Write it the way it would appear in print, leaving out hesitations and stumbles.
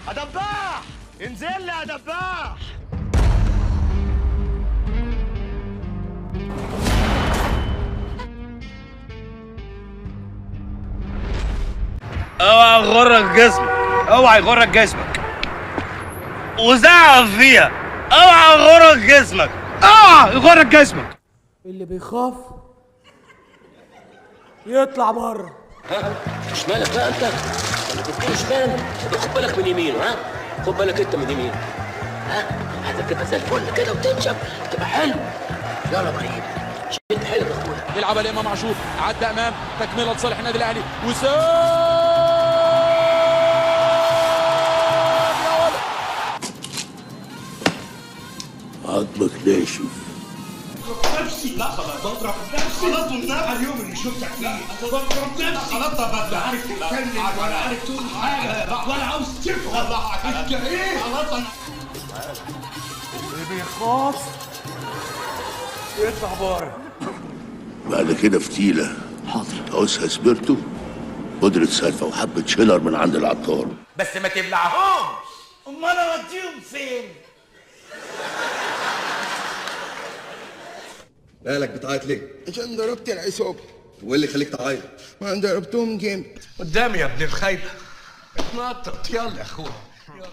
يا دباح انزل لي يا دباح. اوعى يغرك جسمك، اوعى يغرك جسمك، وزعف فيها. اوعى يغرك جسمك، اوعى يغرك جسمك. اللي بيخاف يطلع بره. ها شمالك بقى انت، انا قلت شمال، خد بالك من يمينه. ها خد بالك انت من يمينه. ها هتبقى زي الفل كده وتنشف تبقى حلو. يلا ابراهيم شد حيلك يا اخويا. يلعب الامام عاشور، عدى امام، تكمله لصالح النادي الاهلي، وسام يا ولد. عظمك ناشف. نفسي لا خلاص بضرب نفسي خلاص والنبي. اليوم اللي شفتك فيه بضرب نفسي خلاص. لا عارف تتكلم ولا عارف تقول حاجة ولا عاوز تفهم انت ايه. خلاص انا اللي بيخاف يطلع بره. بعد كده فتيله. حاضر. تعوزها سبيرتو، بودرة سالفة، وحبة شيلر من عند العطار. بس ما تبلعهمش. امال اوديهم فين؟ مالك بتعيط ليه؟ عشان ضربت العصابة. وايه اللي يخليك تعيط؟ ما انا ضربتهم جامد. قدامي يا ابن الخايبة. اتنطط يلا يا اخويا. يلا.